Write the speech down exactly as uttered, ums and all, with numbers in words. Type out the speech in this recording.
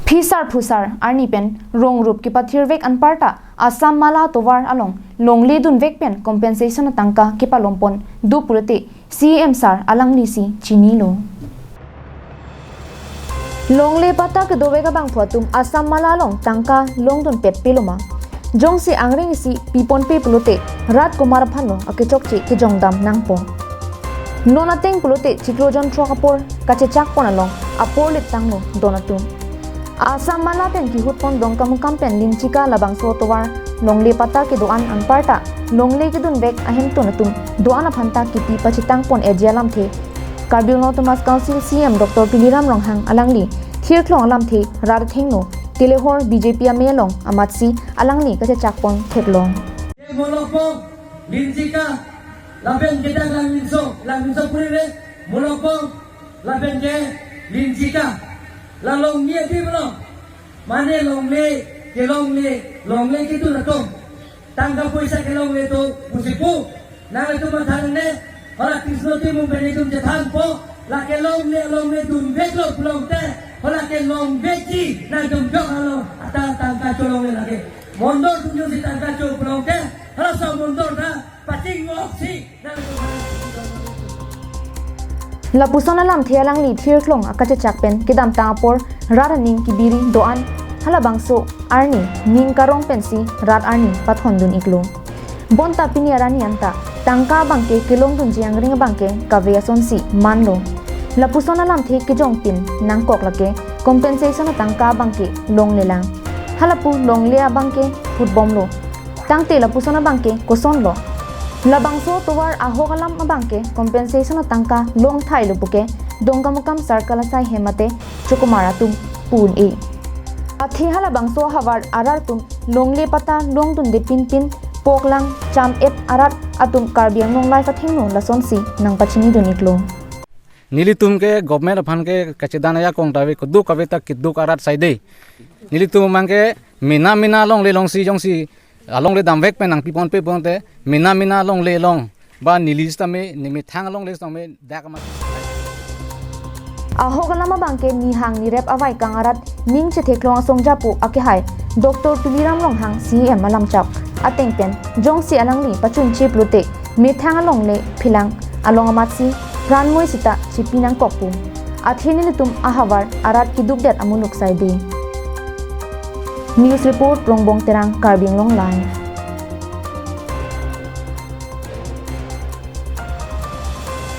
Phisar phusar arni pen rong rup kepathirvek anparta Assam Mala atovar along longle dunvek pen compensation atangka kepalompon do pulote C E M sir alanglisi chinilo. Longle patta kedovek abangphu atum Assam Mala along tangka longdunpet peloma? Jongsi angring isi piponpe pulote rat komat aphanlo akechokche kejongdam nangpo? Non ateng pulote chiklo jonthrok apor kachechakpon along apor lit tanglo don atum. Assam Mala pen kehutpon Dongkamukam pen Linchika labangso atovar longle patta kedo-an anparta longle kedunvek ahemtun atum do-an aphanta kipi pachetangpon eji alamthe Karbi Anglong Autonomous Council C E M Doctor Tuliram Ronghang alangli thirklong alamthe rat athengno telehor B J P amei along amatsi alangli kachechakpon theklong. Molokpong, Linchika, lapen ke dak Langminso, Langminso puri re, Molokpong, lapen ke Linchika, la longle di belong, mane longle, kelongle, longle kedun atum, tangka poisa kelongle do pusi pu, nanglitum mathangne, hala Krisno Timung pen itum chethanpo, la kelongle longle dunveklo pulote, hala kelongle ji, nangtum jok alo, atang tangka cholongle lake. Mondol atum jongsi tangka cho pulote, halaso mondol ta pachingmoksi. Lapuson alamthe alangli thirklong akachechak pen kedamtang apor rat aning kebiri do-an halabangso arni ning karong pensi rat arni pathondun iklo. Bonta pini arni anta tangka abangke kelongdunji angring abangke kave asonsi manlo. Lapuson alamthe kejongpin nangkok lake compensation atangka abangke longlelang. Halapu longle abangke phutbomlo. Tangte lapuson abangke kosonlo? Labangso atovar ahok alam abangke compensation atangka longthailo puke Dongkamukam circle asai hem mate chokomar atum pu-un-e. Athe halabangso ahavar arat atum longle patta longdunde pinpin poklang cham-et arat atum Karbi Anglong Live athengno lasonsi nangpachinidun iklo. Nelitum ke government aphan ke kachedan ajakong ta ave, keduk ave ta keduk arat saide. Nelitum abangke mena mena longle longsi jongsi alongle damvek pen nangpiponpe pulote mena mena longle long ba neli sitame nemethang alongle sitame dak ma. Ahok alam abangke nihang nirep avaikang arat ning chetheklong asong japo akehai Doctor Tuliram Ronghang C E M alamchak ateng pen jongsi alangli pachunche pulote methang alongle philang along amatsi pranmoi sita chipi nangkok pu. Athe nelitum ahavar arat kedukdet amuluk saide. News report, Rongbong Terang, Karbi Anglong Live.